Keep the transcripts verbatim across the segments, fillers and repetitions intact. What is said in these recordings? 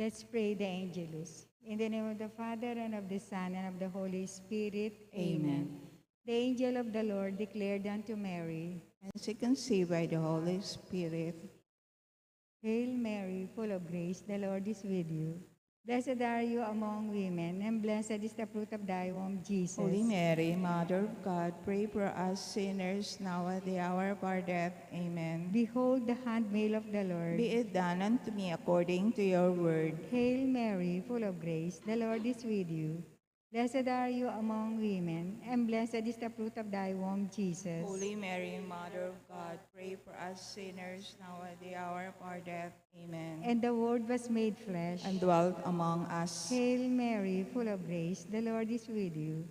Let's pray the Angelus. In the name of the Father, and of the Son, and of the Holy Spirit. Amen. Amen. The angel of the Lord declared unto Mary. And she conceived by the Holy Spirit. Hail Mary, full of grace, the Lord is with you. Blessed are you among women, and blessed is the fruit of thy womb, Jesus. Holy Mary, Mother of God, pray for us sinners, now at the hour of our death. Amen. Behold the handmaid of the Lord. Be it done unto me according to your word. Hail Mary, full of grace, the Lord is with you. Blessed are you among women, and blessed is the fruit of thy womb, Jesus. Holy Mary, Mother of God, pray for us sinners, now at the hour of our death. Amen. And the Word was made flesh. And dwelt among us. Hail Mary, full of grace, the Lord is with you.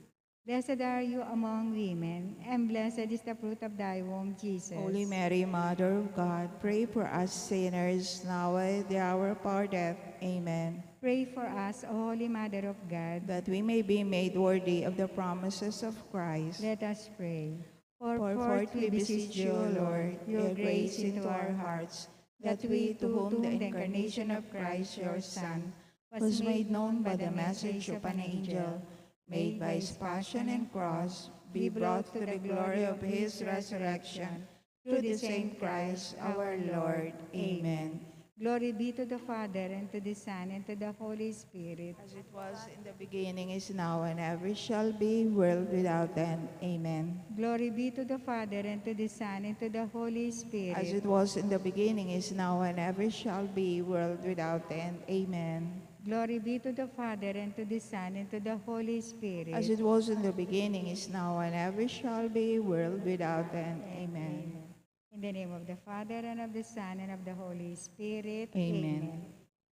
Blessed are you among women, and blessed is the fruit of thy womb, Jesus. Holy Mary, Mother of God, pray for us sinners, now at the hour of our death. Amen. Pray for us, O Holy Mother of God. That we may be made worthy of the promises of Christ. Let us pray. For forth we beseech you, O Lord, your grace into our hearts, that we, to whom the incarnation of Christ, your Son, was made known by the message of an angel, may by his passion and cross be brought to the glory of his resurrection, through the same Christ our Lord. Amen. Glory be to the Father, and to the Son, and to the Holy Spirit. As it was in the beginning, is now, and ever shall be, world without end. Amen. Glory be to the Father, and to the Son, and to the Holy Spirit. As it was in the beginning, is now, and ever shall be, world without end. Amen. Glory be to the Father, and to the Son, and to the Holy Spirit. As it was in the beginning, is now, and ever shall be, world without end. Amen. In the name of the Father, and of the Son, and of the Holy Spirit. Amen. Amen.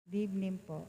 Biblim po.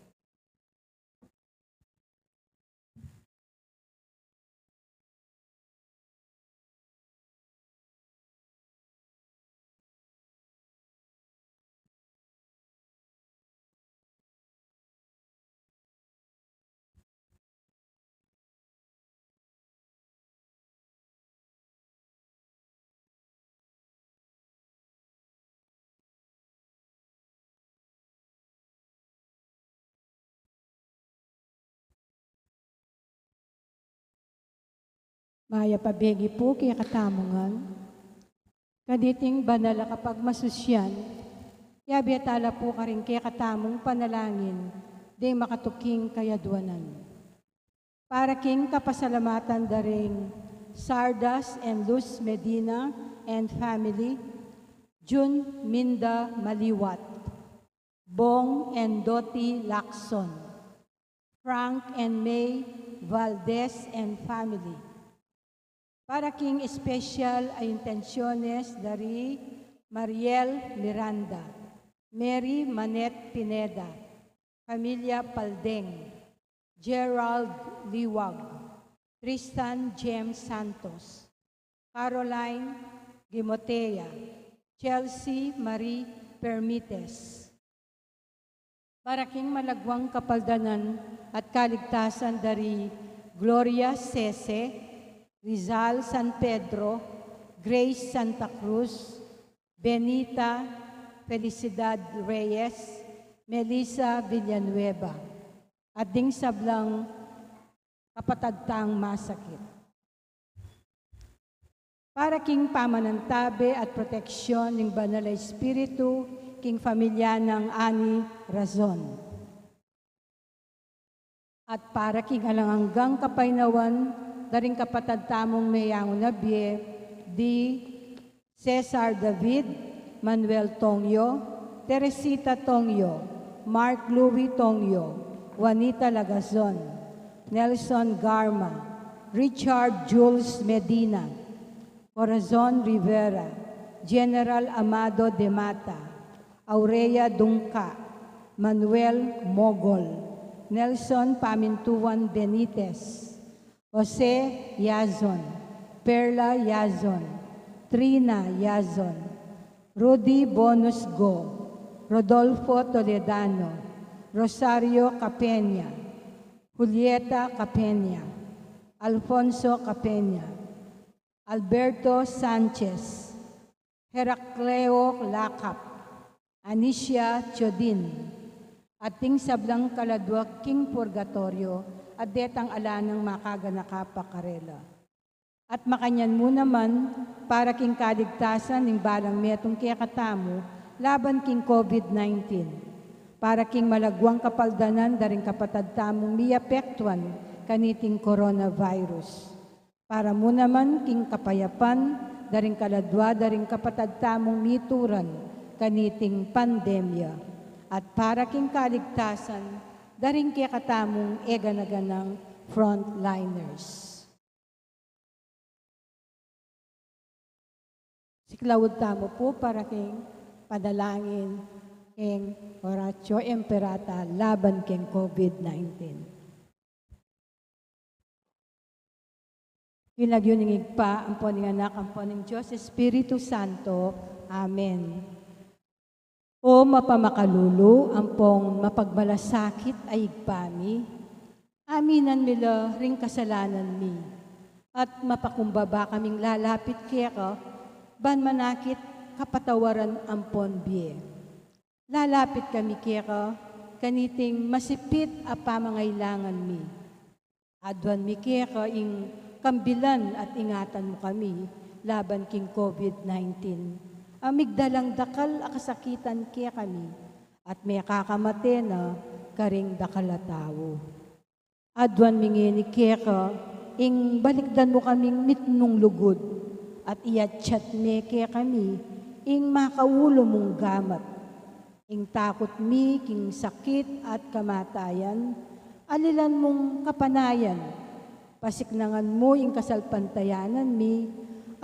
Mayap a begi pu kekatamu ngan. Kaniting banal a kapagmasusyan, yabe tala pu karing kekatamung panalangin ding makatuking kayadwanan. Para king kapasalamatan da ring Sardas and Luz Medina and family, Jun Minda Maliwat, Bong and Dottie Lacson, Frank and May Valdez and family. Para king espesyal a intensyones da ri Mariel Miranda, Mary Manette Pineda, Familia Paldeng, Gerald Liwag, Tristan James Santos, Caroline Gimotea, Chelsea Marie Permites. Para king malagwang kapaldanan at kaligtasan da ri Gloria Sese, Rizal San Pedro, Grace Santa Cruz, Benita Felicidad Reyes, Melissa Villanueva, at ding sablang kapatad tang masakit. Para king pamanantabe at proteksyon ning Banal a Espiritu king familia nang Ani Razon. At para king alang anggang kapaynawan da ring kapatad tamung meyangu na bie, di Cesar David, Manuel Tongyo, Teresita Tongyo, Mark Louis Tongyo, Juanita Lagazon, Nelson Garma, Richard Jules Medina, Corazon Rivera, General Amado de Mata, Aurea Dungca, Manuel Mogol, Nelson Pamintuan Benitez, Jose Yazon, Perla Yazon, Trina Yazon, Rudy Bonus Go, Rodolfo Toledano, Rosario Capenia, Julieta Capenia, Alfonso Capenia, Alberto Sanchez, Heracleo Lacap, Anicia Chodin, at ding sablang kaladua king purgatoryo, at detang ala nang makaganaka pa karela. At makanyan mu naman, para king kaligtasan ning balang metung kekatamu laban king COVID nineteen, para king malaguang kapaldanan da ring kapatad tamung miapektuan kaniting coronavirus, para mu naman king kapayapan da ring kaladua da ring kapatad tamung mituran kaniting pandemya, at para king kaligtasan da ring kekatamung eganaganang frontliners. Siklaud tamu pu para king panalangin king Oratio Imperata laban king COVID nineteen. King lagyu ning Ibpa, ampo ning Anak, ampo ning Dios Espiritu Santo. Amen. O mapamakalulu, ampong mapagmalasakit a Ibpa mi, aminan mi la ring kasalanan mi, at mapakumbaba kaming lalapit keka, ban manakit kapatawaran ampon bie. Lalapit kami keka, kaniting masipit a pamangailangan mi. Aduan mi keka ing kambilan at ingatan mu kami laban king COVID nineteen, a migdalang dakal a kasakitan kekami, at mekakamate na karing dakal a tau. Aduan mi ngeni keka, ing balikdan mu kaming mitmung lugud, at iatsat me kekami ing makaulu mung gamat. Ing takut mi king sakit at kamatayan, alilan mung kapanayan, pasiknangan mu ing kasalpantayanan mi,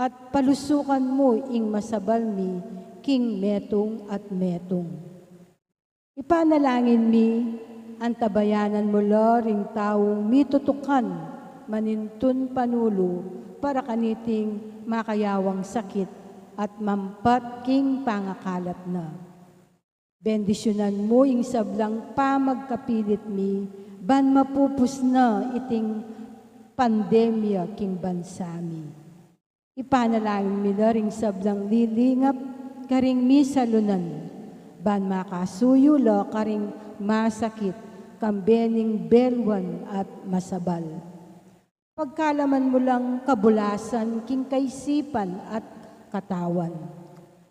at palusukan mu ing masabal mi king metung at metung. Ipanalangin mi, antabayanan mu la ring taung mitutukan manintun panulu para kaniting makayawang sakit at mampat king pangakalat na. Bendisyunan mu ing sablang pamagkapilit mi, ban mapupus na iting pandemya king bansa mi. Ipanalangin mi la ring sablang lilingap karing misalunan, ban makasuyu la karing masakit, kambe ning beluan at masabal. Pagkalaman mu lang kabulasan king kaisipan at katawan.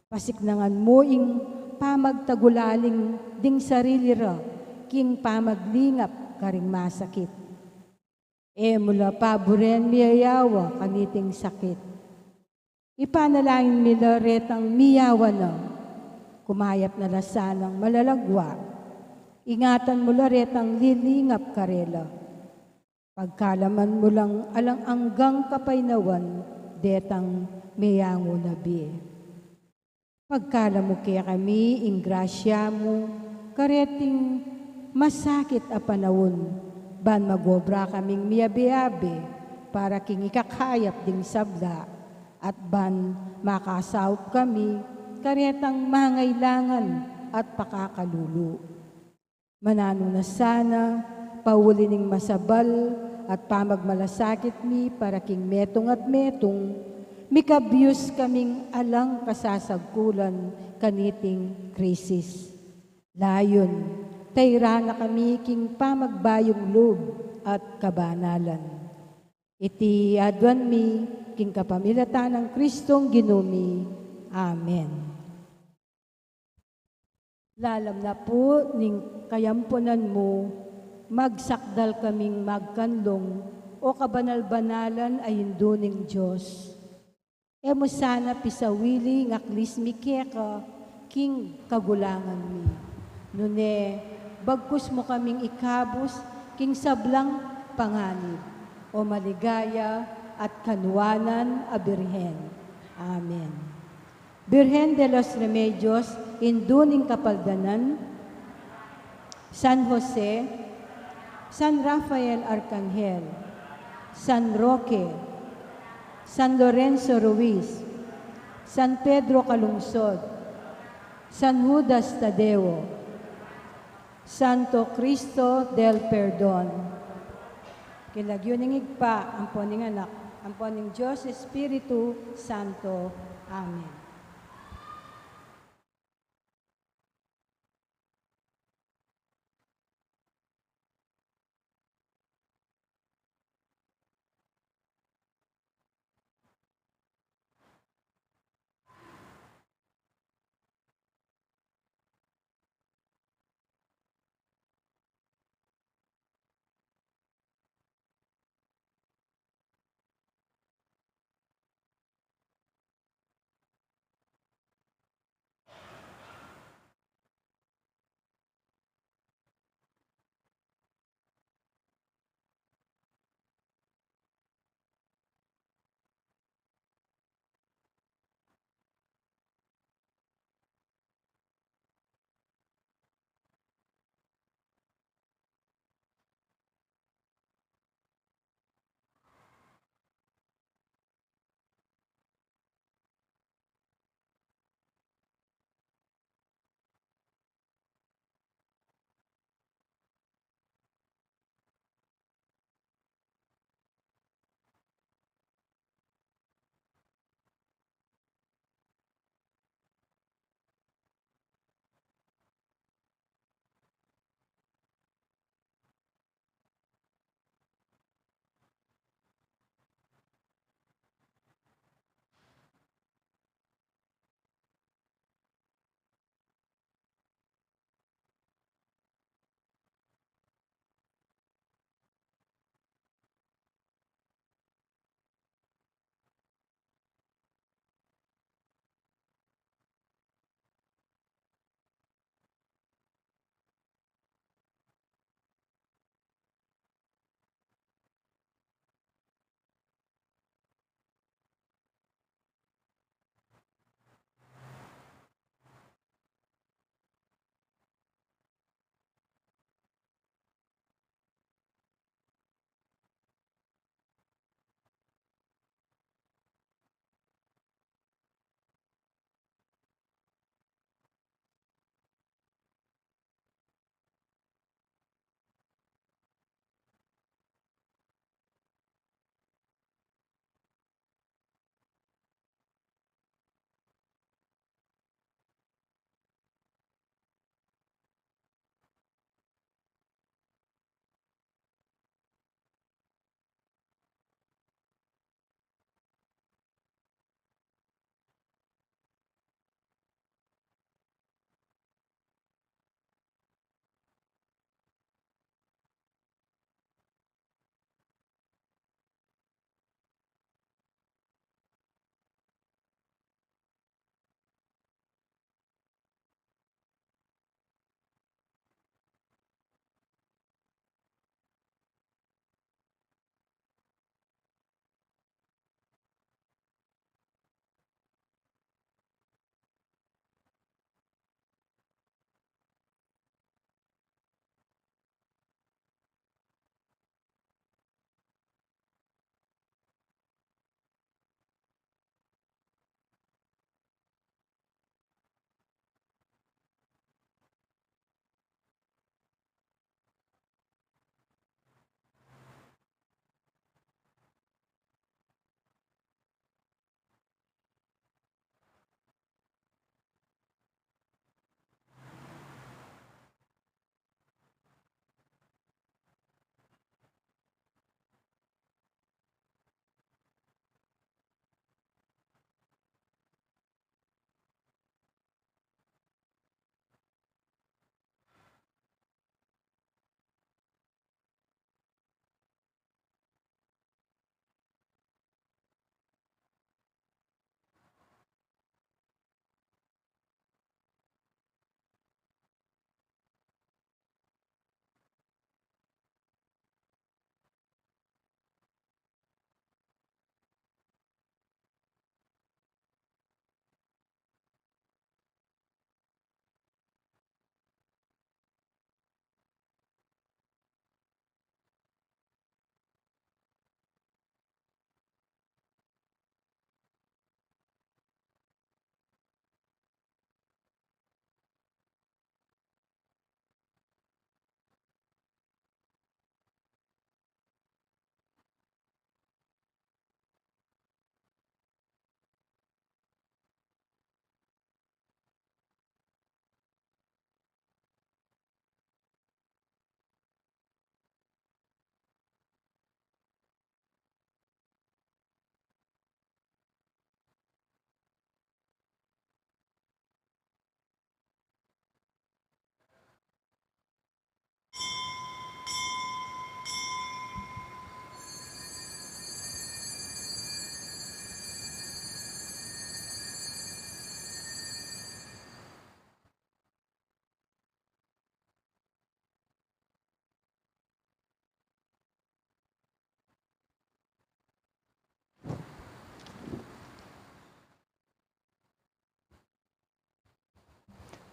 Pasiknangan mu ing pamagtagulaling ding sarili ra king pamaglingap karing masakit. E mu la paburen miyayawa kaniting sakit. Ipanalangin mi la retang miyawa na, kumayap na la sanang malalagwa. Ingatan mu la retang lilingap karela. Pagkalaman mu lang alang anggang kapaynawan detang meyangu na bie. Pagkalam mu kekami ing grasya mu kareting masakit a panaun, ban magobra kaming miyabe-abe para king ikakayap ding sabla, at ban makasaup kami karetang mangailangan at pakakalulu. Mananu na sana, pauli ning masabal at pamagmalasakit mi para king metung at metung, mikabyus kaming alang kasasagkulan kaniting krisis. Layun, tayran na kami king pamagbayung lub at kabanalan. Iti aduan mi king kapamilatan nang Kristong Ginu mi. Amen. Lalam na pu ning kayampunan mu, magsakdal kaming magkanlung, o kabanal-banalan a Indu ning Dios. E mu sana pisawili ing aklis mi keka king kagulangan mi. Nune, bagkus mu kaming ikabus king sablang panganib, o maligaya at kanuanan a Birhen. Amen. Birhen de los Remedios, Indu ning Kapaldanan, San Jose, San Rafael Arkanghel, San Roque, San Lorenzo Ruiz, San Pedro Calungsod, San Judas Tadeo, Santo Cristo del Perdon. King lagyu ning Ibpa, ampo ning Anak, ampo ning Dios Espiritu Santo. Amen.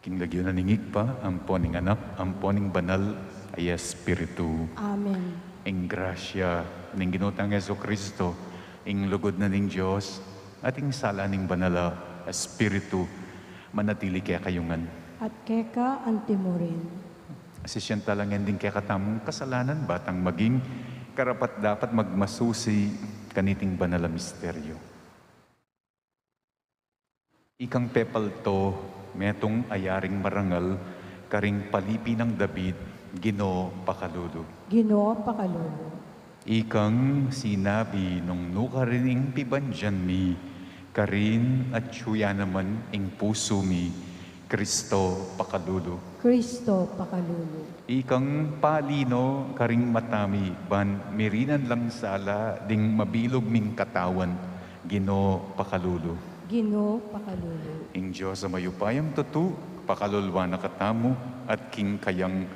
King lagyu na ning Ibpa, ampo ning Anak, ampo ning Banal a Espiritu. Amen. Ing grasya ning Ginu tang Jesucristo, ing lugud na ning Dios, at ing sala ning Banal a Espiritu, manatili kekayu ngan. At keka antimurin. Sisian talangen ding kekatamung kasalanan, ba tang maging karapat-dapat magmasusi kaniting banal a misteryo. Ikang pepalto, metung a yaring marangal, karing palipi nang David, Ginu, pakalulu. Ginu, pakalulu. Ikang sinabi nung nukarin ing pibandian mi, karin atyu ya naman ing pusu mi, Kristo, pakalulu. Kristo, pakalulu. Ikang palino karing mata mi, ban mirinan lang sala ding mabilug ming katawan, Ginu, pakalulu. Ginu, pakalulu. Ing Dios a mayupayang tutu, pakalulwan na katamu, at king kayang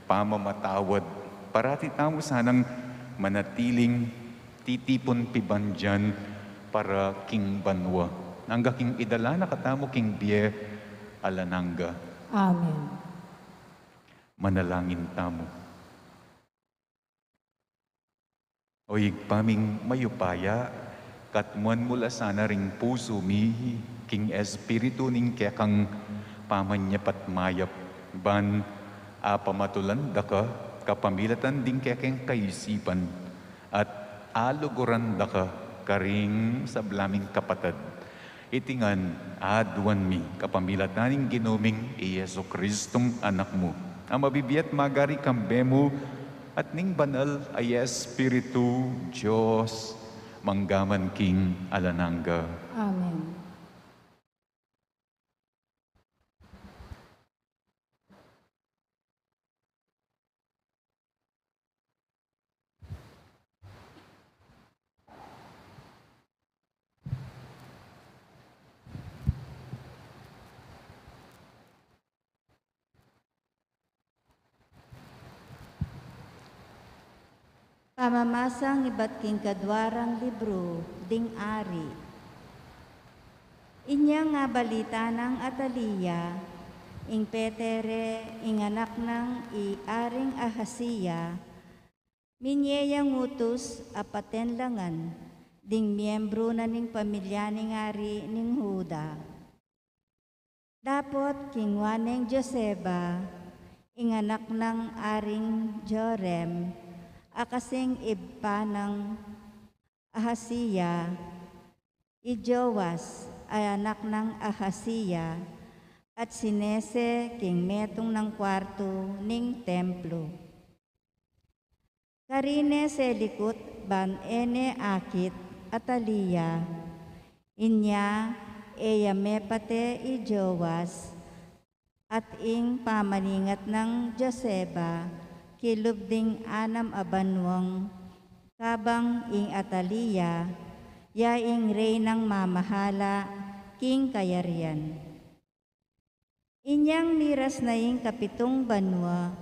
pamamatawad, parati tamu sanang manatiling titipun pibandian para king banua, angga king idala na katamu king bie alang angga. Amen. Manalangin tamu. O Ibpa ming mayupaya, katmuan mu la sana ring pusu mi king espiritu ning kekang pamanyapat mayap, ban apamatulan da ka kapamilatan ding kekeng kaisipan, at aluguran da ka karing sabla ming kapatad. Iti ngan aduan mi kapamilatan ning Ginu ming i Jesucristung Anak mu, a mabibie at magari kambe mu at ning Banal a Espiritu, Dios, mangga man king alang angga. Amen. Pamamasang ibat king kadua rang libru ding Ari. Inya nga balita nang Atalia, ing pete re, ing anak nang i Aring Ahasia, minye yang utus a patenlangan ding miembru na ning pamilya ning ari ning Juda. Dapot kingwa neng Joseba, ing anak nang Aring Jorim, a kasing ibpa nang Ahasia, i Joas a anak nang Ahasia, at sinese king metung nang kuartu ning templo. Karine selikut ban e ne akit Atalia. Inya e ya mepate i Joas, at ing pamaningat nang Joseba kilub ding anam a banuang, kabang ing Atalia ya ing reynang mamahala king kayarian. Inyang miras na ing kapitung banua,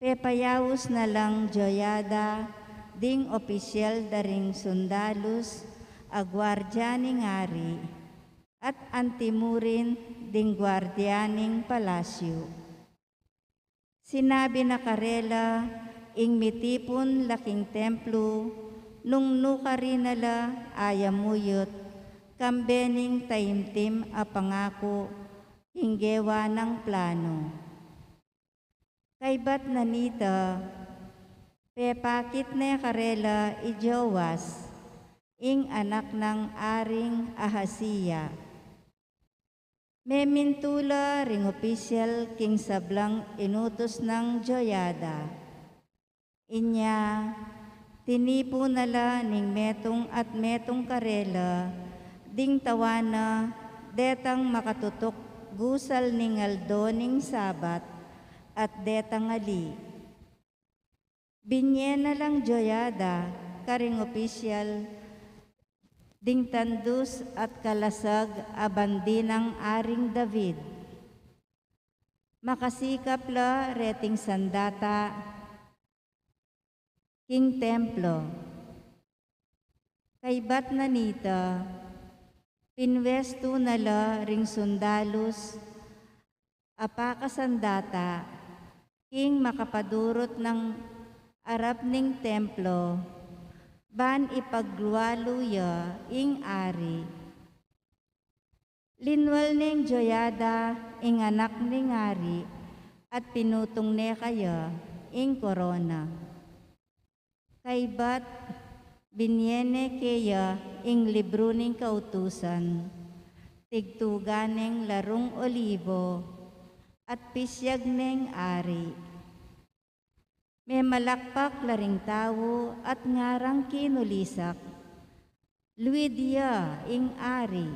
pepayaus na lang Joiada ding opisyal da ring sundalus a guardia ning ari, at antimurin ding guardia ning palasyu. Sinabi na karela ing mitipun la king templo, nung nukarin na la a yamuyut kambe ning taimtim a pangaku king gewa nang plano. Kaybat na nita, pepakit ne karela i Joas, ing anak nang Aring Ahasia. Memintu la ring opisyal king sablang inutus nang Joiada. Inya tinipun na la ning metung at metung karela ding tawana detang makatutuk gusal ning aldo ning Sabat at detang ali. Binye na lang Joiada karing opisyal ding tandus at kalasag a bandi nang Aring David. Makasikap la reting sandata king templo. Kaybat na nita, pinwestu na la ring sundalus apakasan data king makapadurut nang arap ning templo, ban ipaglualu ya ing ari. Linwal neng Joiada ing anak ning ari, at pinutung ne kaya ing korona. Kaybat binye ne keya ing libru ning kautusan, tigtugan neng larung olibo, at pisyag neng ari. Memalakpak la ring tau at ngarang kinulisak, "Luid ya ing ari!"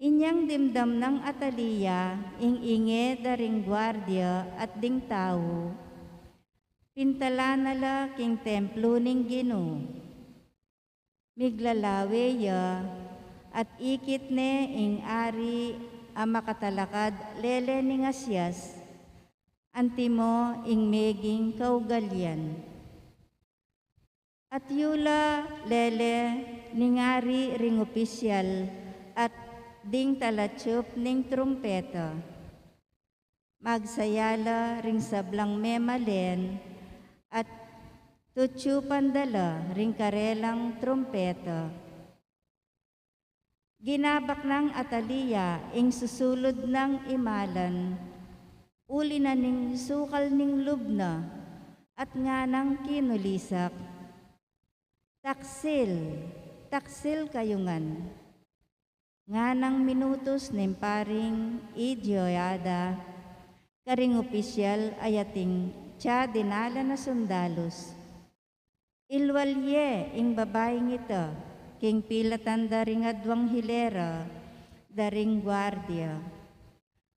Inyang dimdam nang Atalia ing inge da ring guardia at ding tau, pintalan na la king templo ning Ginu. Miglalawe ya, at ikit ne ing ari a makatalakad lele ning asias, antimo ing meging kaugalian. At yu la lele ning ari ring opisyal at ding talatsup ning trumpeta. Magsaya la ring sablang memalen at tutsupan da la ring karelang trumpeta. Ginabak nang Atalia ing susulud nang imalan, uli na ning sukal ning lub na, at nganang kinulisak, "Taksil, taksil kayu ngan!" Nganang minutus ning paring i Joiada karing opisyal a yating atsa dinalan a sundalus, "Ilwal ye ing babaing ita king pilatan da ring adwang hilera da ring guardia,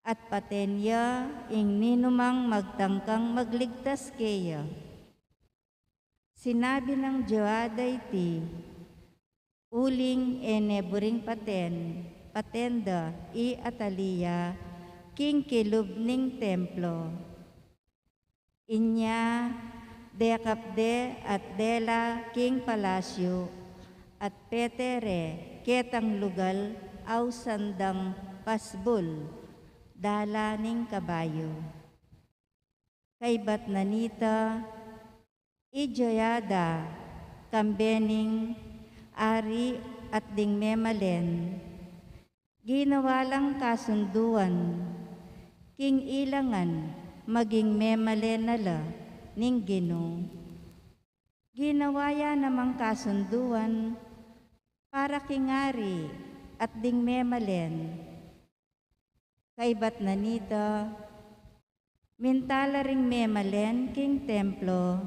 at paten ya ing ninumang magtangkang magligtas keya." Sinabi nang Joiada iti, uling e ne buring paten, paten da i Atalia king kilub ning templo. Inya dekap de at dela king palasyu, at pete re ketang lugal ausan dang pasbul, dala ning kabayu. Kaybat na nita, i Joiada, kambe ning ari at ding memalen, ginawa lang kasunduan king ila ngan maging memalen na la ning Ginu. Ginawa ya namang kasunduan para king ari at ding memalen. Kaybat na nita, minta la ring memalen king templo,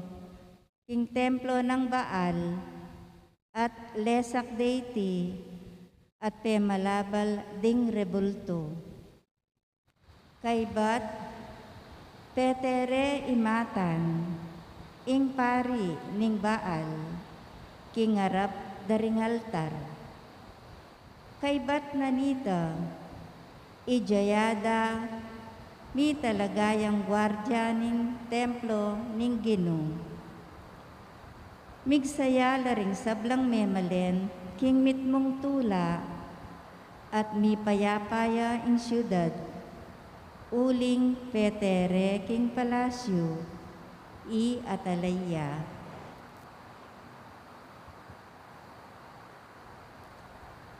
king templo nang Baal, at lesak de iti, at pemalabal ding rebultu. Kaybat, pete re i Matan, ing pari ning Baal, king arap da ring altar. Kaybat na nita, i Joiada, mitalaga yang guardia ning templo ning Ginu. Migsaya la ring sablang memalen king mitmung tula, at mipayapa ya ing siudad, uling pete re king palasyu i Atalaya.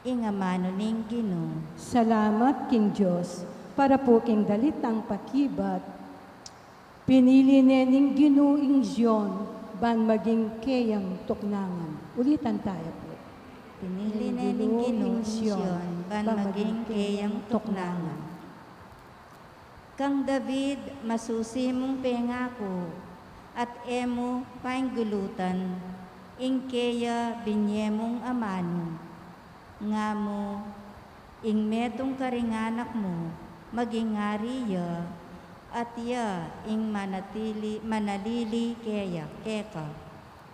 Ing amanu ning Ginu. Salamat king Dios. Para pu king dalitang pakibat. Pinili ne ning Ginu ing Zion ban maging keyang tuknangan. Ulitan taya pu. Pinili ne ning Ginu ing Zion ban maging keyang tuknangan. Kang David, masusi mung pengaku, at e mu painggulutan ing keya binye mung amanu. Nga mu, ing metung karing anak mu, maging ari ya, at ya ing manatili, manalili keya, keka.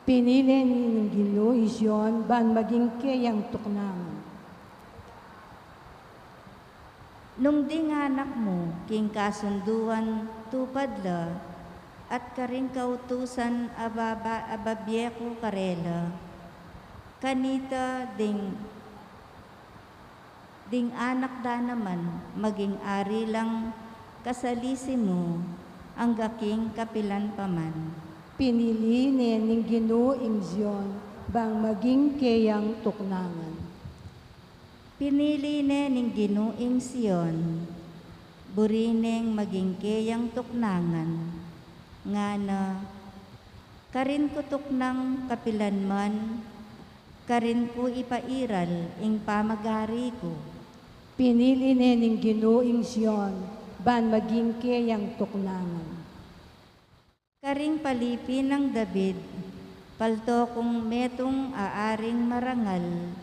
Pinili ne ning Ginu i Zion ban maging keyang tuknangan. Nung ding anak mu king kasunduan tupad la, at karing kautusan a baba-, a babie ku karela, kanita ding Ding anak da naman maging ari lang kasalisi mu angga king kapilan pa man. Pinili ne ning Ginu ing Zion bang maging keyang tuknangan. Pinili ne ning Ginu ing Zion, buri neng maging keyang tuknangan, ngana, karin ku tuknang kapilan man, karin ku ipairal ing pamagari ku. Pinili ne ning Ginu ing Zion ban maging keyang tuknangan. Karing palipi nang David, palto kung metung a aring marangal,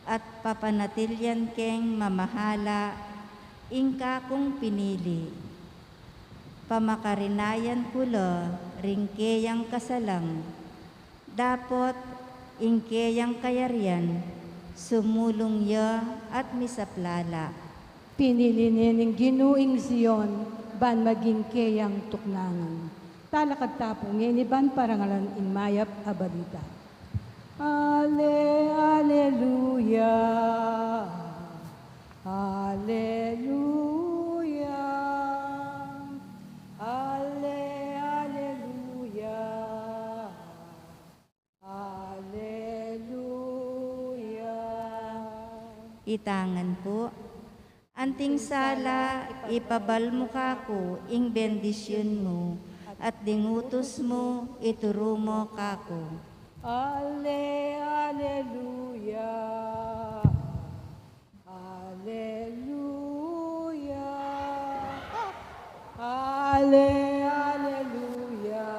at papanatilian keng mamahala ing kakung pinili. Pamakarinayan ku la ring keyang kasalang, dapot ing keyang kayarian sumulung ya at misaplala. Pinili ne ning Ginu ing Zion ban maging keyang tuknangan. Talakad ta pu ngeni ban parangalan ing mayap a balita. Ale, aleluya, aleluya, ale, aleluya, aleluya. Itangan pu. Anting sala, ipabal mu kaku ing bendisyun mu, at ding utus mu, ituru mu kaku. Ale, aleluya. Aleluya. Ale, aleluya.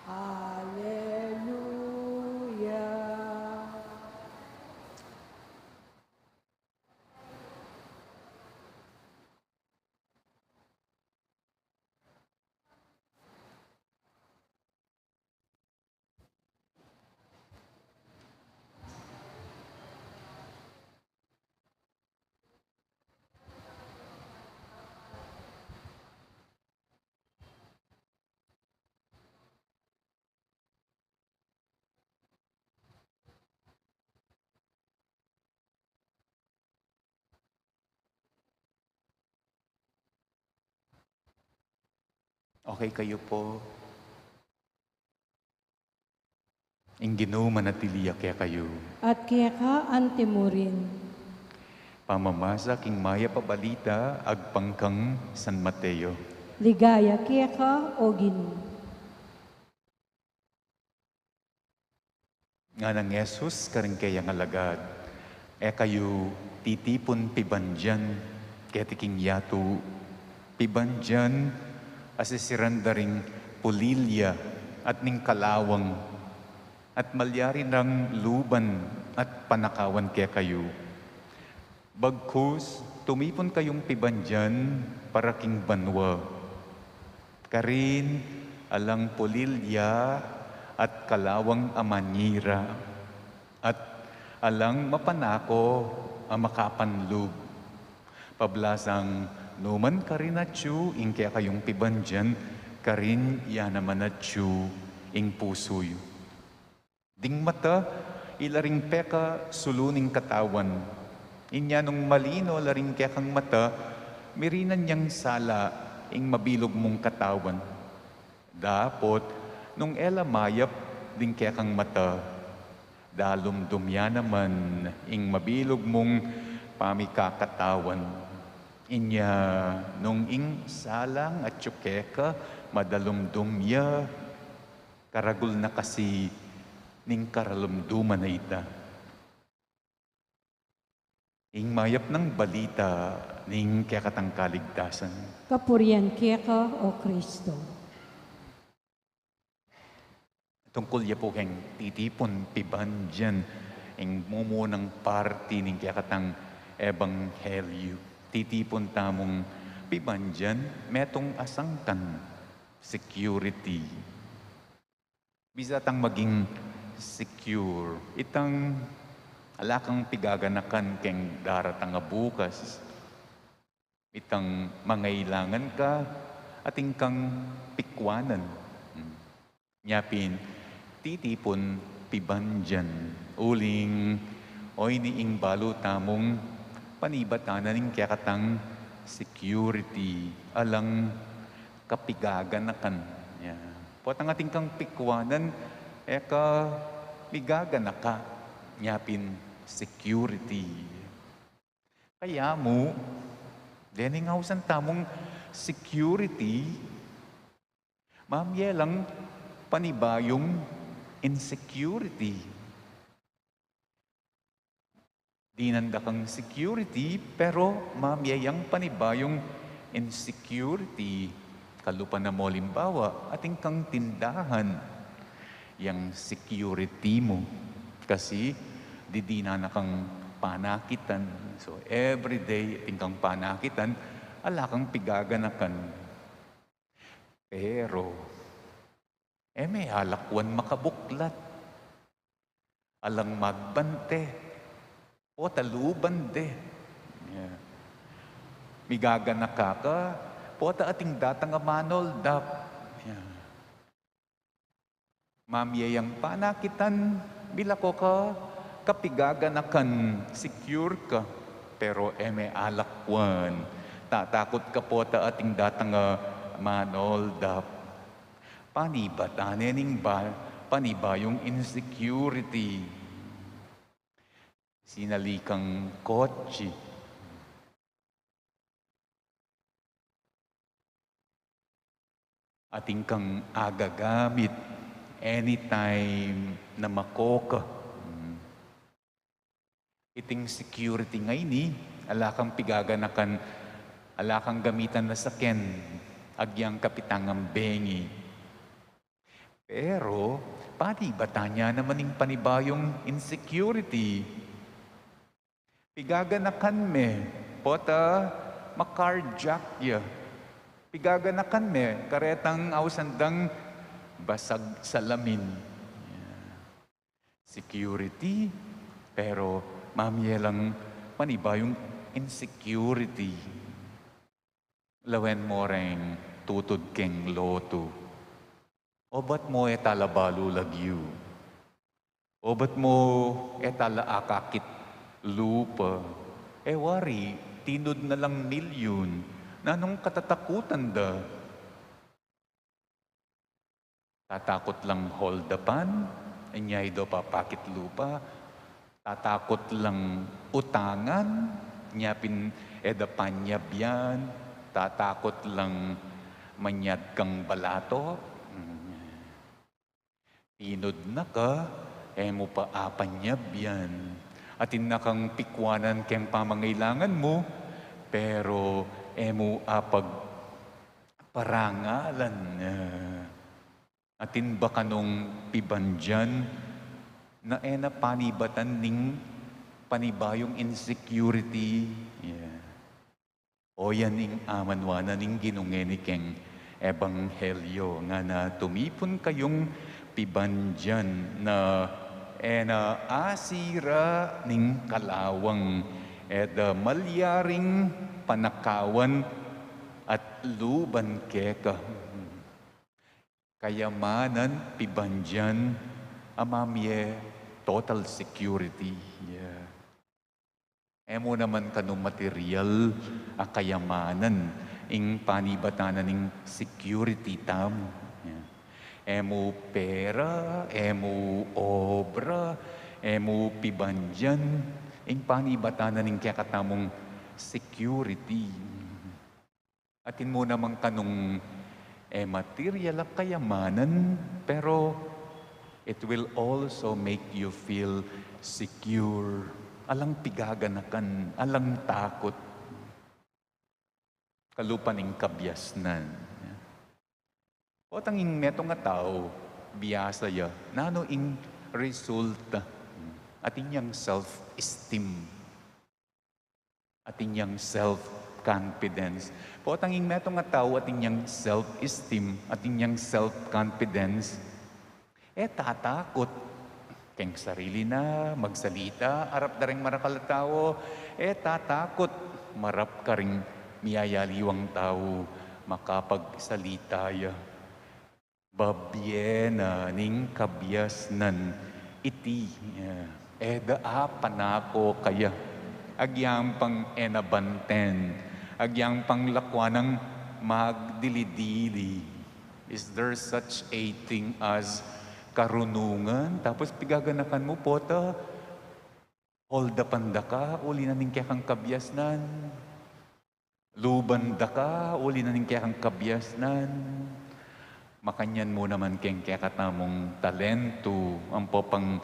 Aleluya. Okay kayu pu? Ing Ginu manatili ya kekayu. At keka anti mu rin. Pamamasa king mayap a balita agpang kang San Mateo. Ligaya keka, o Ginu. Nganang Jesus karing keyang alagad, e kayu titipun pibandian keti king yatu, pibandian a sisiran da ring pulilya at ning kalawang, at malyari nang luban at panakawan kekayu. Bagkus, tumipun kayung pibandian para king banua. Karin alang pulilya at kalawang a manyira, at alang mapanako a makapanlub. Pablasang numan karin atyu ing kekayung pibandian, karin ya naman atyu ing pusu yu. Ding mata, ila ring peka sulu ning katawan. Inya nung malino la ring kekang mata, mirinan yang sala ing mabilug mung katawan. Dapot nung e la mayap ding kekang mata, dalumdum ya naman ing mabilug mung pamikakatawan. Inya nung ing salang atyu keka madalumdum ya, karagul na kasi ning karalumduman a ita. Ing mayap nang balita ning kekatang kaligtasan. Kapurian keka, o Kristo. Tungkul ya pu keng titipun pibandian, ing mumunang parti ning kekatang ebanghelyu. Titipun tamung pibandian, metung a sangkan, security. Bisa tang maging secure. Itang ala kang pigaganakan keng daratang a bukas. Itang mangailangan ka, atin kang pikwanan. Hmm. Nya pin, titipun pibandian. Uling O ini ing balu tamung panibatan na ning kekatang security, alang kapigaganakan. Ya. Potang atin kang pikwanan, e ka migaganaka, nya pin security. Kaya mu, dening ausan tamung security, mamye lang panibayung insecurity. Dinan da kang security, pero mamye yang panibayung insecurity. Kalupa na mu, alimbawa, atin kang tindahan, yang security mu. Kasi didinan na kang panakitan. So, everyday atin kang panakitan, ala kang pigaganakan. Pero, e me alakwan makabuklat. Alang magbante, pota luban de. Ya. Migaganaka ka, pota atin datang a manoldap. Ya. Mamye yang panakitan, bilako ka, kapigaganakan, secure ka, pero e me alakwan. Tatakut ka pota atin datang a manoldap. Panibatan ne ning ba-, panibayung insecurity. Sinali kang kotse. Atin kang agagamit anytime na makoka. Hmm. Iting security ngeni, ala kang pigaganakan, ala kang gamitan na saken, agyang kapitan nang bengi. Pero, panibatan ne naman ing panibayung insecurity. Pigaganakan me, pota ma-carjack ya. Pigaganakan me, karetang ausan dang basag salamin. Security, pero mamye lang panibayung insecurity. Lawen mo reng tutud keng loto. Obat mo e tala balu lagyu. Obat mo e tala akakit lupa. E wari, tinud na lang milyun. Nanung katatakutan da? Tatakut lang holdapan, inya e da papakit lupa. Tatakut lang utangan, inya pin e da panyabyan. Tatakut lang manyad kang balato. Mm. Tinud na ka, e mu pa apanyabyan. Atin na kang pikwanan keng pamangailangan mu, pero e mu apag parangalan, eh, atin ba kanung pibandian na e na panibatan ning panibayung insecurity? Yeah. O yan ing amanuan na ning Ginu ngeni keng ebanghelyo, ngana tumipun kayung pibandian na e na asira ning kalawang, e da malyaring panakawan at luban keka. Kayamanan pibandian a mamye total security. Yeah. E mu naman kanu material a kayamanan ing panibatan na ning security tamu. Yeah. E mu pera, e mu obra, e mu pibandian ing panibatan na ning kekatamung security. Atin mu naman kanung e material a kayamanan, pero it will also make you feel secure. Alang pigaganakan, alang takut. Kalupa ning kabiasnan. Potang ing metung a tau, biasa ya, nanu ing resulta? Atin yang self-esteem. Atin yang self-confidence. Potang ing metung a tau atin yang self-esteem, atin yang self-confidence, e tatakut keng sarili na magsalita arap da ring marakal a tau, e tatakut marap karing miyayaliwang tau, makapagsalita ya. Babie na ning kabiasnan iti, eh, E da apanako kaya. Agyang pang e na banten. Agyang pang lakwan nang magdili-dili. Is there such a thing as karunungan? Tapos pigaganakan mu, pota, hold upan da ka uli na ning kekang kabiasnan. Luban da ka uli na ning kekang kabiasnan. Makanyan mu naman keng kekatamung talentu, ampo pang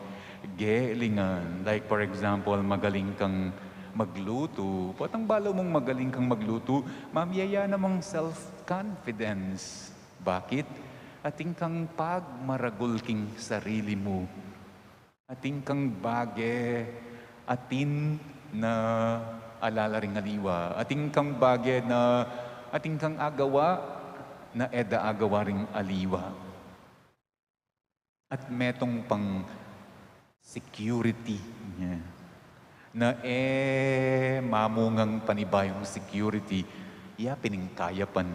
gelingan. Like, for example, magaling kang maglutu. Potang balo mung magaling kang maglutu, mamiyaya namang self-confidence. Bakit? Atin kang pagmaragul king sarili mu. Atin kang bage, atin na alala ring aliwa. Atin kang bage na, atin kang agawa na e da agawa ring aliwa. At metung pang security, na e mamungang panibayung security, ya pin ing kayapan.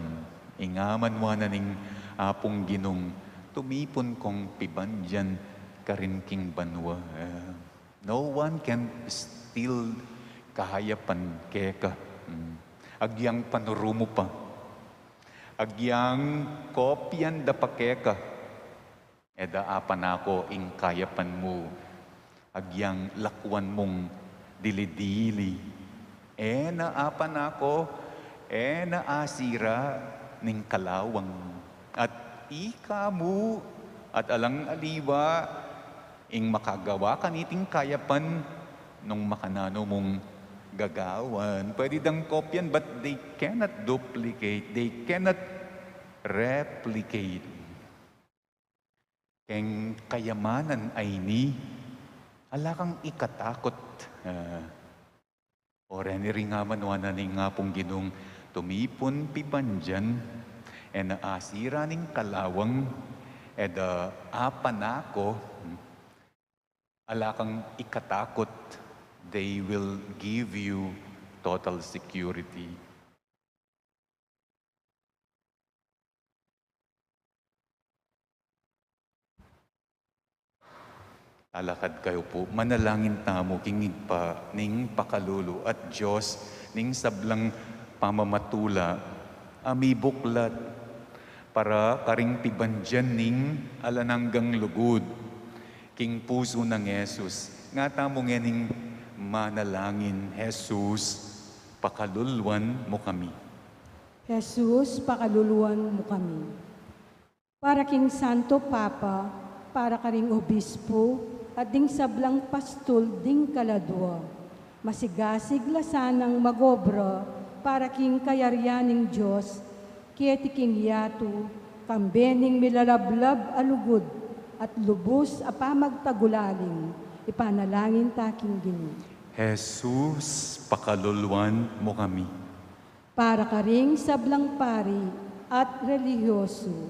Ing amanwa na ning Apung Ginung, tumipun kong pibandian karin king banwa. No one can steal kayapan keka. Mm. Agyang panuru mu pa. Agyang kopian da pa keka. E da apanako ing kayapan mu. Agyang lakwan mung dili-dili. E na apanako, e na asira ning kalawang. At ika mu, at alang aliwa, ing makagawa kaniting kayapan nung makananu mung gagawan. Pwede dang kopyan, but they cannot duplicate, they cannot replicate. Keng kayamanan a ini, ala kang ikatakut. Ah, o reni ring amanwa na ning Apung Ginung, tumipun pibandian, e na asira ning kalawang, e da apanako, ala kang ikatakut, they will give you total security. Talakad kayu pu. Manalangin tamu king Ibpa ning pakalulu at Dios ning sablang pamamatula a mibuklat para karing pibandian ning alang anggang lugud king pusu nang Jesus. Nga tamu ngening manalangin. Jesus, pakaluluan mu kami. Jesus, pakaluluan mu kami. Para king Santo Papa, para karing obispo, at ding sablang pastul ding kaladua. Masigasig la sanang magobra para king kayarian ning Dios, keti king yatu, kambe ning milalablab a lugud at lubus a pamagtagulaling, ipanalangin ta king Ginu. Jesus, pakaluluan mu kami. Para karing sablang pari at relihiyosu,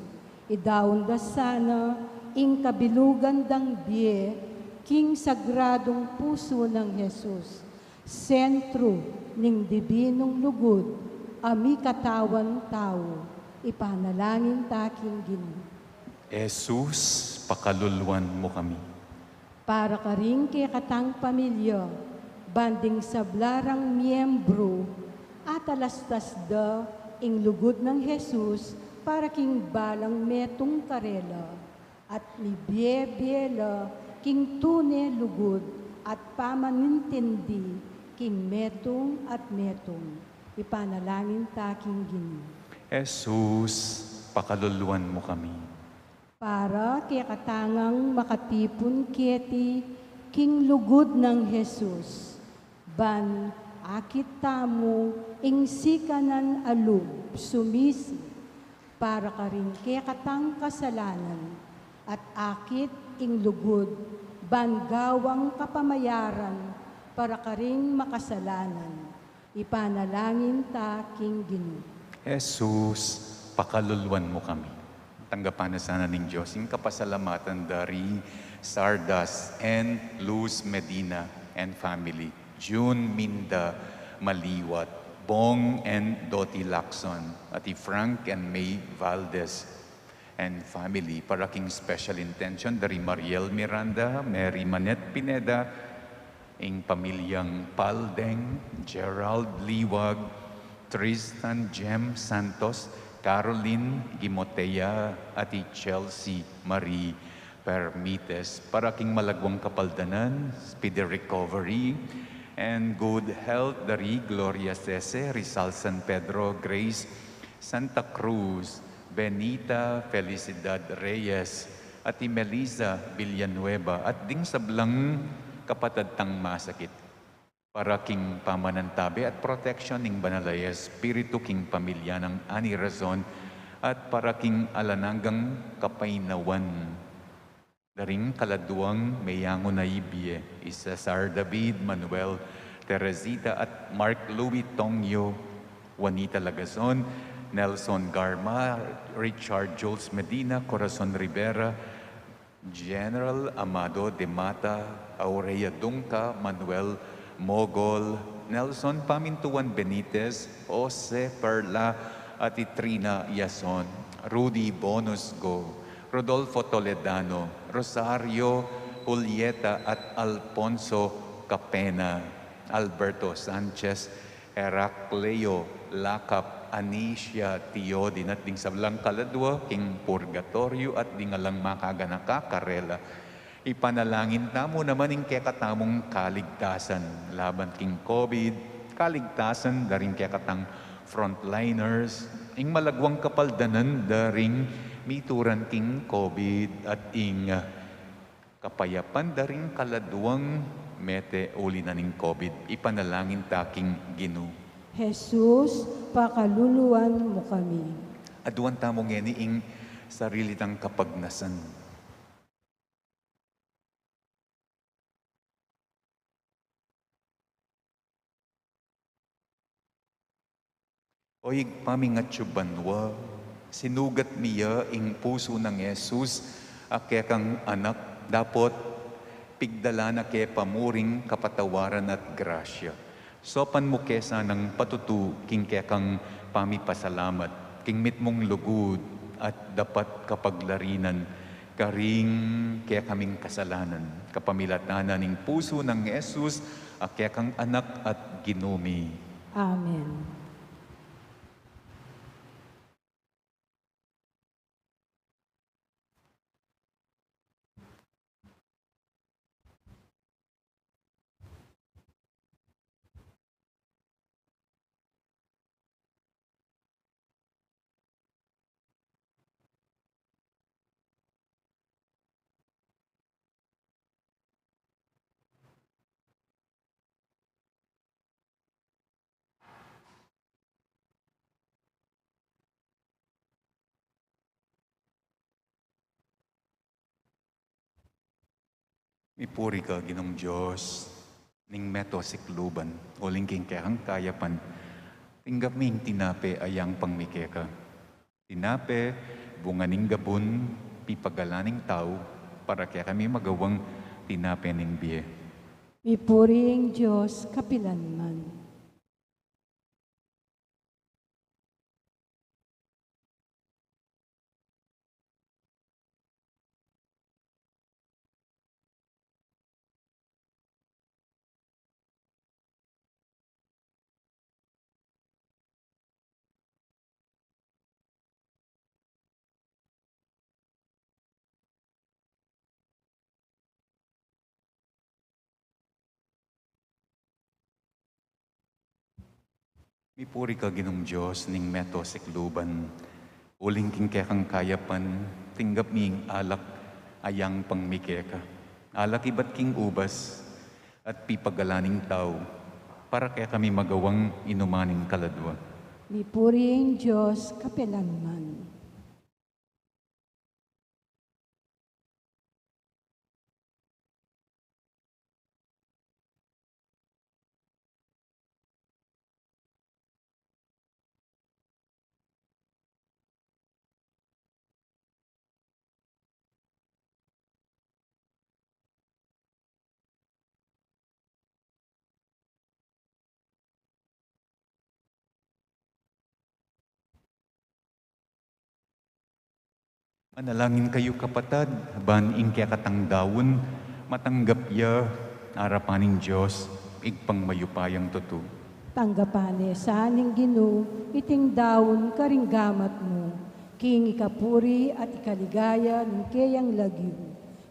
idaun da sana ing kabilugan dang bie king sagradung pusu nang Jesus, sentru ning dibinung lugud a mikatawan tau, ipanalangin ta king Ginu. Jesus, pakaluluan mu kami. Para karing kekatang pamilya, ban ding sabla rang miembru, atalastas da ing lugud nang Jesus para king balang metung karela, at mibie-bie la king tune lugud at pamanintindi king metung at metung. Ipanalangin ta king Ginu. Jesus, pakaluluan mu kami. Para kekatang makatipun keti king lugud nang Jesus, ban akit tamu ing sikanan a lub sumisi para karing kekatang kasalanan, at akit ing lugud ban gawang kapamayaran para karing makasalanan. Ipanalangin ta king Ginu. Jesus, pakaluluan mu kami. Tanggapan na sana ning Dios ing kapasalamatan da ri Sardas and Luz Medina and family, June Minda Maliwat, Bong and Doti Lacson, at i Frank and May Valdez and family. Para king special intention da ri Mariel Miranda, Mary Manette Pineda, Ing pamilyang Paldeng, Gerald Liwag, Tristan Jem Santos, Caroline Gimotea, at i Chelsea Marie Permites, para king malagwang kapaldanan, speedy recovery, and good health dari Gloria Sese, Rizal San Pedro, Grace Santa Cruz, Benita Felicidad Reyes, at i Melissa Villanueva, at ding sablang kapatad tang masakit. Para king pamanantabe at protection ning Banal a Espiritu king pamilya nang Ani Razon, at para king alang anggang kapaynawan. Daring kaladwang meyangu na ibie, i Cesar David, Manuel, Teresita, at Mark Louis Tongyo, Juanita Lagazon, Nelson Garma, Richard Jules Medina, Corazon Rivera, General Amado de Mata, Aurea Dunca, Manuel Mogol, Nelson Pamintuan Benitez, Jose Perla, at i Trina Yason, Rudy Bonus Go, Rodolfo Toledano, Rosario Julieta at Alfonso Capena, Alberto Sanchez, Heracleo Lakap, Anicia Teodin, at ding sablang kaladwa king purgatoryo at ding alang makaganaka karela. Ipanalangin tamu naman ing kekatamung kaligtasan laban king COVID, kaligtasan daring kekatang frontliners, ing malagwang kapaldanan daring mituran king COVID, at ing kapayapan daring kaladwang mete uli na ning COVID. Ipanalangin ta king Ginu. Jesus, pakaluluan mu kami. Aduan tamu ngeni ing sarili tang kapagnasan. O Ibpa ming atsu banua, sinugat mi ya ing pusu nang Jesus a kekang Anak, dapot pigdala na ke pa mu ring kapatawaran at grasya. Saupan mu ke sanang patutu king kekang pamipasalamat, king mitmung lugud at dapat kapaglarinan, karing kekaming kasalanan, kapamilatan na ning pusu nang Jesus a kekang Anak at Ginu mi. Amen. Mipuri ka, Ginung Dios ning meto sikluban, uling king kekang kayapan, tinggap mi ing tinape a yang pangmi keka. Tinape, bunga ning gabun, pipagalan ning tau, para kekami magawang tinape ning bie. Mipuri ing Dios kapilanman. Mipuri ka, Ginung Dios ning meto sikluban, uling king kekang kayapan, tinggap mi ing alak a yang pangmi keka. Alak ibat king ubas, at pipagalan ning tau, para kekami magawang inuman ning kaladwa. Mipuri ing Dios kapilanman. Manalangin kayu, kapatad, ban ing kekatang daun matanggap ya arapan ning Dios, Ibpang mayupayang tutu. Tanggapan ne sa ning Ginu iting daun karing gamat mu, king ikapuri at ikaligaya ning keyang lagyu,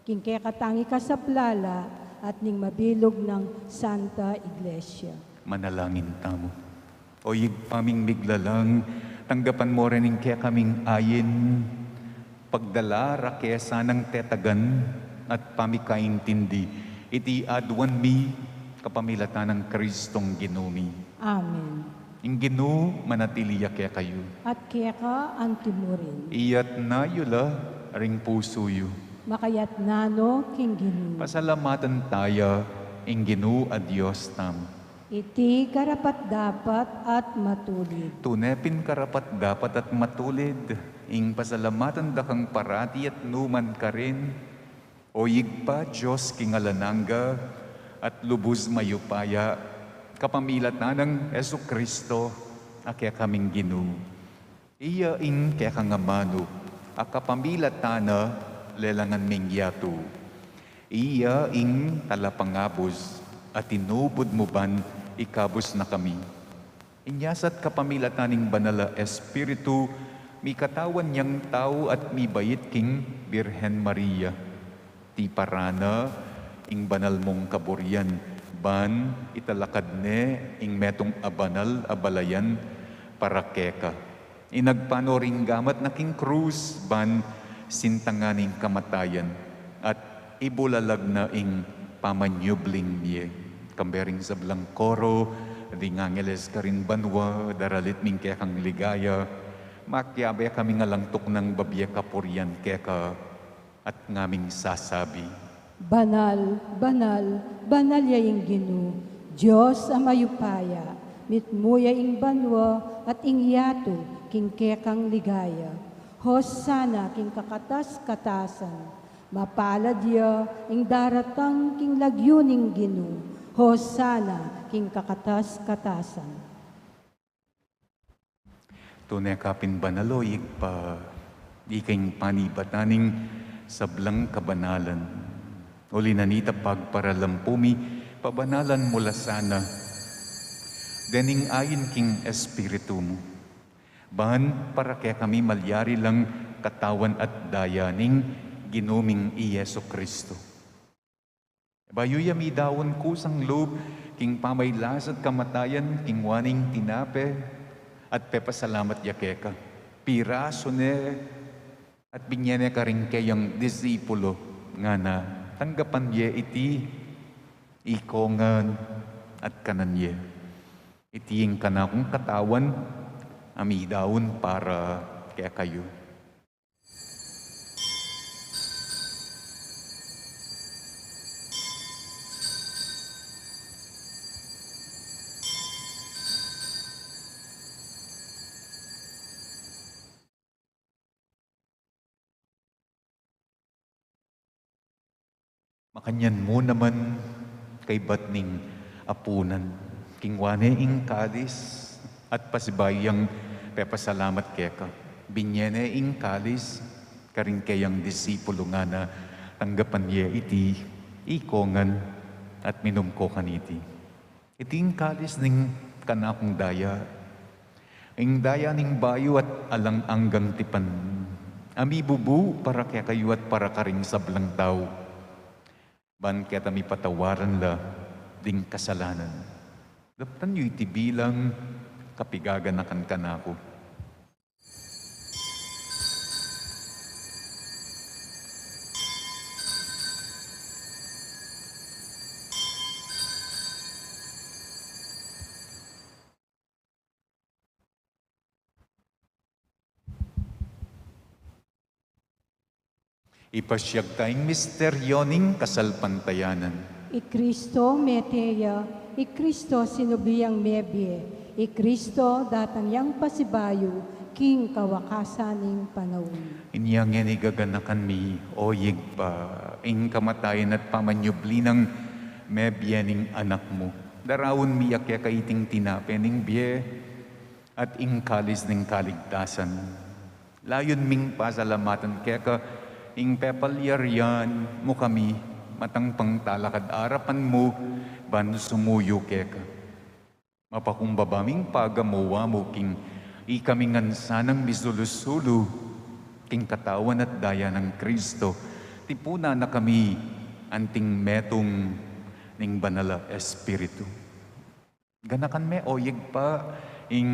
king kekatang ikasaplala at ning mabilug nang Santa Iglesia. Manalangin tamu. O Ibpa ming miglalang, tanggapan mu rin ing kekaming ain, pagdala ra ke sanang tetagan at pamikaintindi, iti aduan mi kapamilatan nang Kristong Ginu mi. Amen. Ing Ginu manatili ya kekayu. At keka antimurin. Iyatna yu la ring pusu yu. Makayatna no king Ginu. Pasalamatan taya ing Ginu a Dios tamu. Iti karapat-dapat at matulid. Tune pin karapat-dapat at matulid ing pasalamatan da kang parati at numan karin, O Ibpa, Dios king alang angga at lubus mayupaya, kapamilatan nang Jesucristo a kekaming Ginu. Iya ing kekang amanu a kapamilatan na lelangan ming yatu. Iya ing talapangabus a tinubud mu ban ikabus na kami. Inya sa at kapamilatan ning Banal a Espiritu, mikatawan yang tau at mibait king Birhen Maria. Tiparan na ing banal mung kaburian, ban italakad ne ing metung a banal a balayan para keka. Inagpang no ring gamat na king krus, ban sintangan ing kamatayan, at ibulalag na ing pamanyubling mie. Kambe ring sablang koro ding angeles karin banua, daralit mi ing kekang ligaya, makiabe kami ngan alang tuknang babie kapurian keka, at ngaming sasabi, Banal, banal, banal ya ing Ginu, Dios a mayupaya, mitmu ya ing banua at ing yatu king kekang ligaya. Hosana king kakatas-katasan, mapalad ya ing daratang king lagyu ning Ginu, Hosana king kakatas-katasan. Tune ka pin banal, o Ibpa, ika ing panibatan ning sablang kabanalan. Uli na nita pagparalampu mi, pabanalan mu la sana dening ain king Espiritu mu, ban para kekami malyari lang katawan at daya ning Ginu ming i Jesucristo. Bayu ya midaun kusang lub king pamailas at kamatayan, kinua ne ing tinape at pepasalamat ya keka. Pirasu ne at binie ne karing keyang disipulo, ngana, tanggapan ye iti, ikong ngan at kanan ye. Iti ing kanakung katawan a midaun para kekayu. Makanyan mu naman kaybat ning apunan, kinua ne ing kalis at pasibayu yang pepasalamat keka. Binie ne ing kalis karing keyang disipulo, ngana, tanggapan ye iti, ikong ngan at minum ko kaniti. Iti ing kalis ning kanakung daya, ing daya ning bayu at alang anggang tipan, a mibubu para kekayu at para karing sablang tau, ban keta mipatawaran la ding kasalanan. Daptan yu iti bilang kapigaganakan kanaku. Ipasiag ta ing misteryo ning kasalpantayanan. I Kristo mete ya, i Kristo sinubli yang mebie, i Kristo datang yang pasibayu king kawakasan ning panaun. Inya ngeni gaganakan mi, o Ibpa, ing kamatayan at pamanyubli nang mebie ning Anak mu. Daraun mi ya keka iting tinape ning bie at ing kalis ning kaligtasan. Layun ming pasalamatan keka ing pepalyarian mu kami matang pang talakad arapan mu, ban sumuyu keka. Mapakumbaba ming pagamu-amu king ikami ngan sanang misulu-sulu king katawan at daya nang Kristo, tipunan na kami anting metung ning Banal a Espiritu. Ganakan me, o Ibpa, ing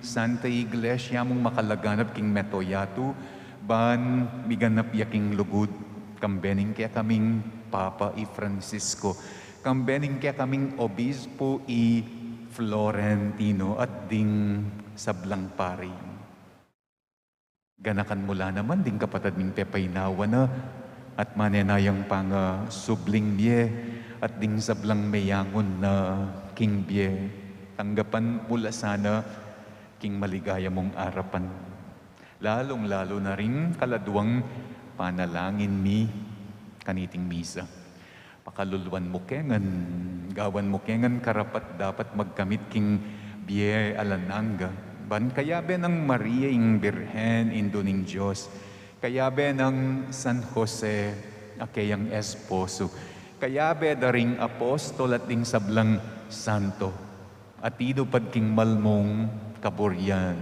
Santa Iglesia mung makalaganap king mabilug a yatu, ban miganap ya king lugud, kambe ning kekaming Papa i Francisco, kambe ning kekaming Obispo i Florentino, at ding sablang pari. Ganakan mu la naman ding kapatad ming pepainawa na, at manenayang pangasubling bie, at ding sablang meyangun na king bie, tanggapan mu la sana king maligaya mung arapan. Lalung-lalu na ring kaladwang panalangin mi kaniting misa. Pakaluluan mu ke ngan, gawan mu ke ngan karapat-dapat magkamit king bie alang angga. Ban kayabe nang Maria ing Birhen, Indu ning Dios, kayabe nang San Jose, a keyang esposo, kayabe da ring apostol at ding sablang santo, a tinupad king malmung kaburian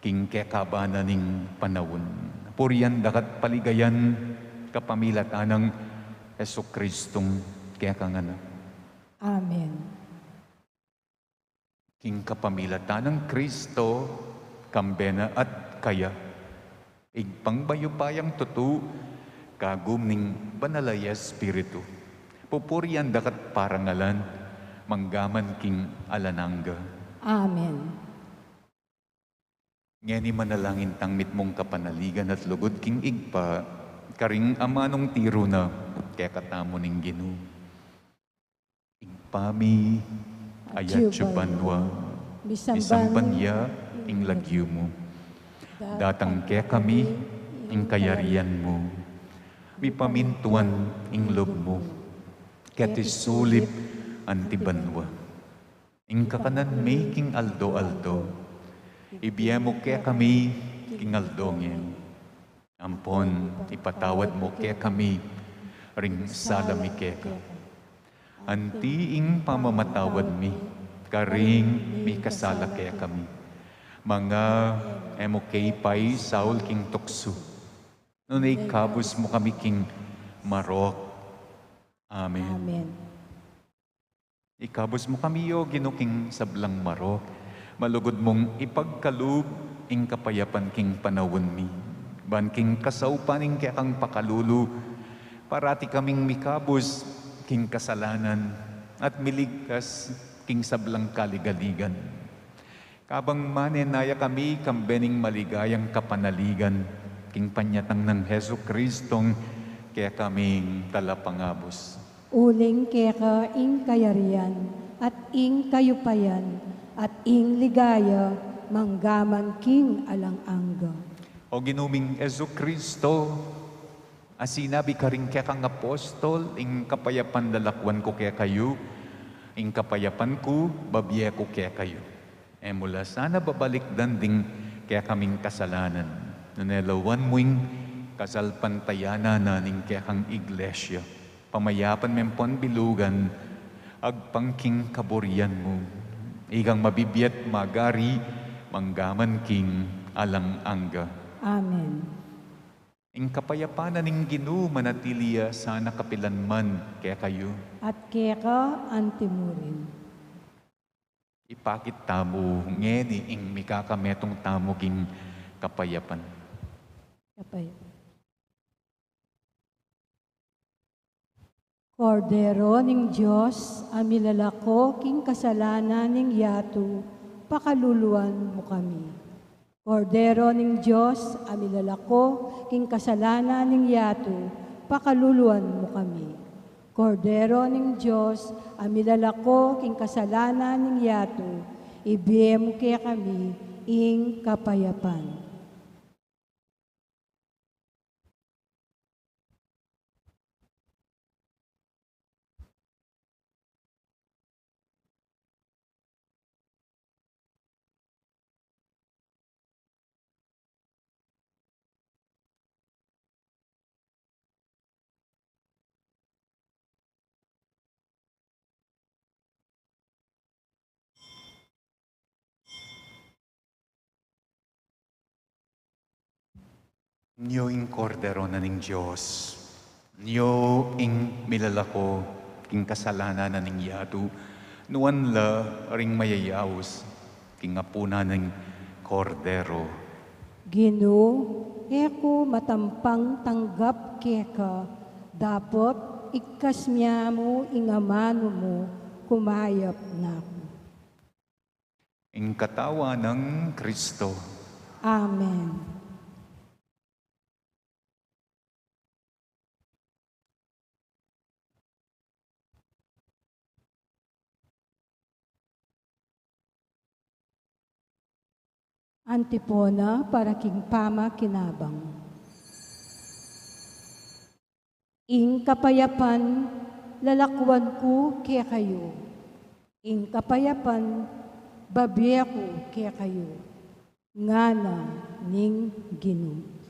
king kekaban na ning panaun. Purian da ka at paligayan kapamilatan nang Jesukristong kekang Anak. Amen. King kapamilatan nang Kristo, kambe na at kaya, Ibpang mayupayang tutu, kagum ning Banal a Espiritu, pupurian da ka at parangalan, manggaman king alang angga. Amen. Ngeni manalangin tang mitmung kapanaligan at lugud king Ibpa, karing amanung tiru na kekatamu ning Ginu. Ibpa mi, atsu ka banua, misamban ya ing lagyu mu. Datang kekami ing kayarian mu. Mipamintuan ing lub mu, keti sulip anti banua. Ing kakanan mi king aldo-aldo, ibie mu kekami king aldo ngeni. Ampon ipatawad mu kekami ring sala mi keka, anti ing pamamatawad mi karing mikasala kekami. Manga e mu ke ipaisaul king tuksu, nune ikabus mu kami king marok. Amen. Amen. Ikabus mu kami, O Ginu, king sablang marok. Malugud mung ipagkalub ing kapayapan king panaun mi, ban king kasaupan ning kekang pakalulu, parati kaming mikabus king kasalanan at miligtas king sablang kaligaligan. Kabang manenaya kami kambe ning maligayang kapanaligan king panyatang nang Jesukristong kekaming Talapangabus. Uling keka ing kayarian, at ing kayupayan, at ing ligaya, manggaman king alang angga. O Ginu ming Jesucristo, a sinabi karing kekang apostol, ing kapayapan lalakwan ku kekayu, ing kapayapan ku babie ku kekayu. E mu la sana babalikdan ding kekaming kasalanan, nune lawan mu ing kasalpantayanan na ning kekang iglesia. Pamayapan me ampon bilugan, agpang king kaburian mu. Ikang mabibie at magari, manggaman king alang angga. Amen. Ing kapayapan na ning Ginu manatili ya sana kapilanman kekayu. At keka antimurin. Ipakit tamu ngeni ing mikakametung tamu king kapayapan. Kapayapan. Kordero ning Dios, a milalako king kasalanan ning yatu, pakaluluan mu kami. Kordero ning Dios, a milalako king kasalanan ning yatu, pakaluluan mu kami. Kordero ning Dios, a milalako king kasalanan ning yatu, ibie mu kekami ing kapayapan. Nyo ing Kordero na ning Dios, nyo ing milalako king kasalanan na ning yatu. Nuan la ring mayayaus king apunan ning Kordero. Ginu, e ku matampang tanggap keka, dapot ikasmya mu ing amanu mu, kumayap na ku. Ing katawan nang Kristo. Amen. Antipona para king pamakinabang. Ing kapayapan lalakwan ku kekayu, ing kapayapan bibie ku kekayu, ngana ning Ginu.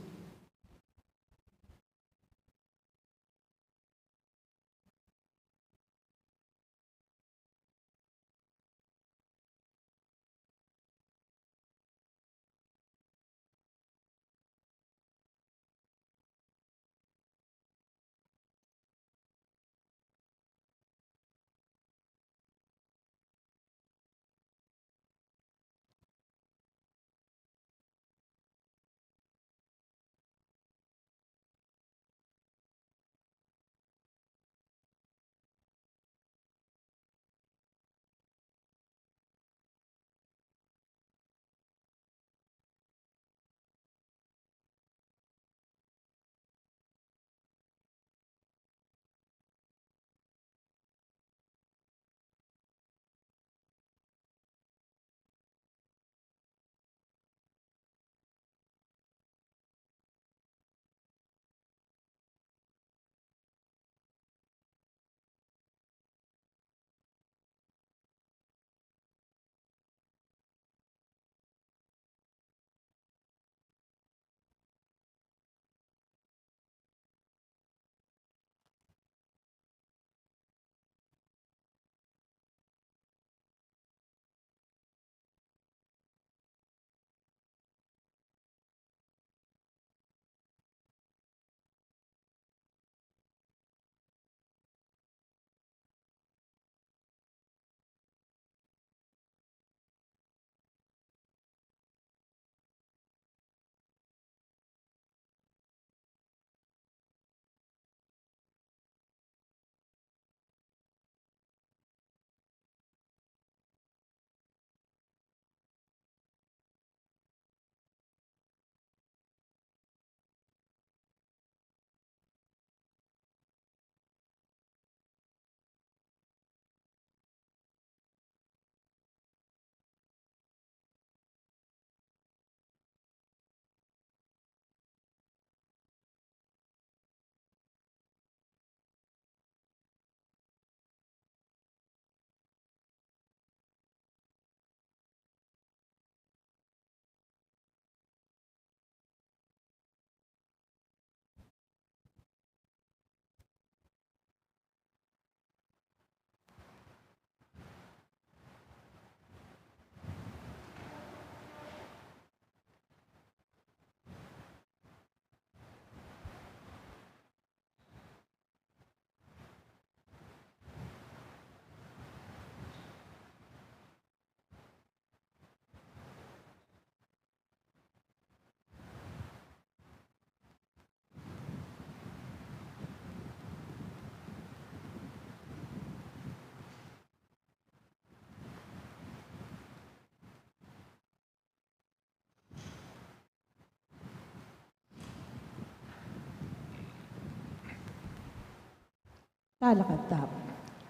Talakad tamu.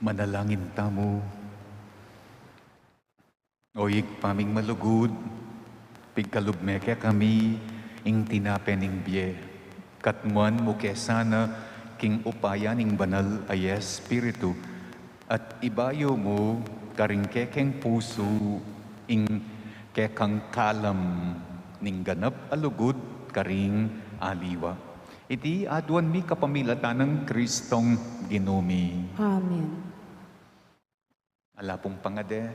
Manalangin tamu. O Ibpa ming malugud, pigkalub me kekami ing tinape ning bie. Katmuan mu ke sana king upaya ning Banal a Espiritu, at ibayu mu karing kekeng pusu ing kekang kalam ning ganap a lugud karing aliwa. Iti aduan mi kapamilatan nang Kristong Ginu mi. Amen. Ala pung pangade.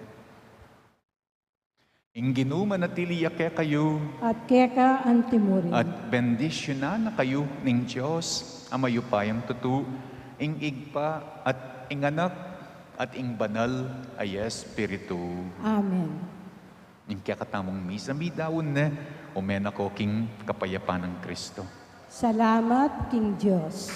Ing Ginu manatili ya kekayu. At keka antimurin. At bendisyunan na kayu ning Dios a mayupayang tutu, ing Ibpa at ing Anak at ing Banal a Espiritu. Amen. Ing kekatamung misa midaun ne, ume na ko king kapayapan nang Kristo. Salamat king Dios.